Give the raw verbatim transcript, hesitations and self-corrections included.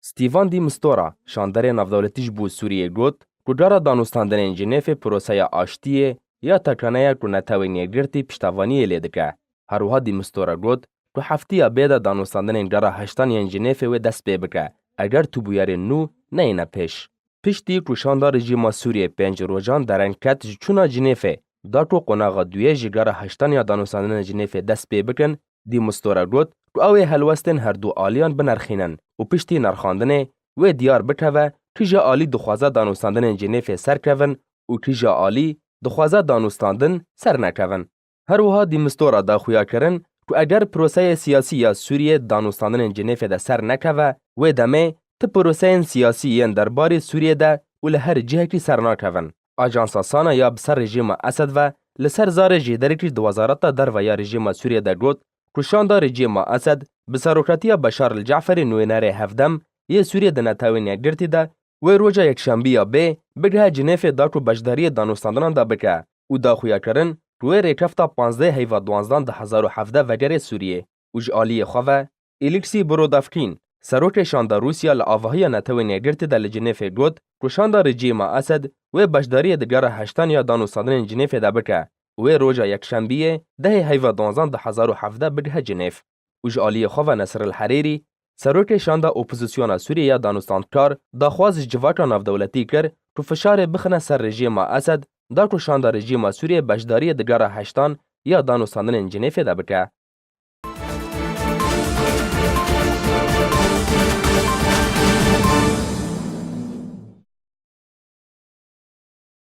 Stephen de Mistura, şanderê navdewletî ji bo Sûriyê got ku gara danûstandinên Cinêfê proseya aştiyê ya tekane ye ku Netewên Yekgirtî piştevaniyê lê dike. Her wiha de Mistura got ku heftiya bê de danûstandinên gara heştan yên Cinêfê wê dest pê bike, eger tu bûyerên nû neyêne pêş. Piştî ku şanda rejîma Sûriyê pênc rojan dereng ket ji çûna Cinêfê, da ku qonaxa duyê ji gara heştan ya danûstandinên Cinêfê dest pê bikin, de Mistura got ku ew ê helwestên herdu aliyan binerxînin û piştî nerxandinê wê diyar bikeve kîja alî dixwaze danûstandinên Cinêfê serkevin û kîja alî dixwaze danûstandin sernekevin. Her wiha de Mistura da xuyakirin ku eger proseyê siyasî ya Sûriyê danûstandinên Cinêfê de ser nekeve, wê demê ti proseyên siyasî yên derbarê Sûriyê de û li her cihekî ser nakevin. Ajansa Sana ya bi ser rejîma Esed ve li ser zarê jêderekî di Wezareta Derve ya rejîma Sûriyê de got ku şanda rejîma Esed bi serokatiya Beşar el Caferî nûnerê hevdem yê Sûriyê di Netewên Yekgirtî de wê roja yekşembiya bê bigihe Cinêfê da ku beşdariyê danûstandinan de bike û da xuyakirin ku wê rêkefta panzdeh heyva duwanzdan du hezar û hevdeh vegere Sûriyê û ji aliyê xwe ve Êlîksî Borodavkîn, serokê şanda Rûsya li avahiya Netewên Yekgirtî de li Cinêfê got ku şanda rejîma Esed wê beşdariyê di gera heştan ya danûstandinên Cinêfê de bike û wê roja yekşembiyê dehê heyva duwanzdan du hezar û hevdeh bigihe Cinêf. Û ji aliyê xwe ve Nesir el Herêrî, serokê şanda opozisyona Sûriyê ya danûstandkar, daxwaz ji civaka navdewletî kir ku fişarê bixine ser rejîma Esed, da ku şanda rejîma Sûriyê beşdariyê di gera heştan ya danûstandinên Cinêfê de bike.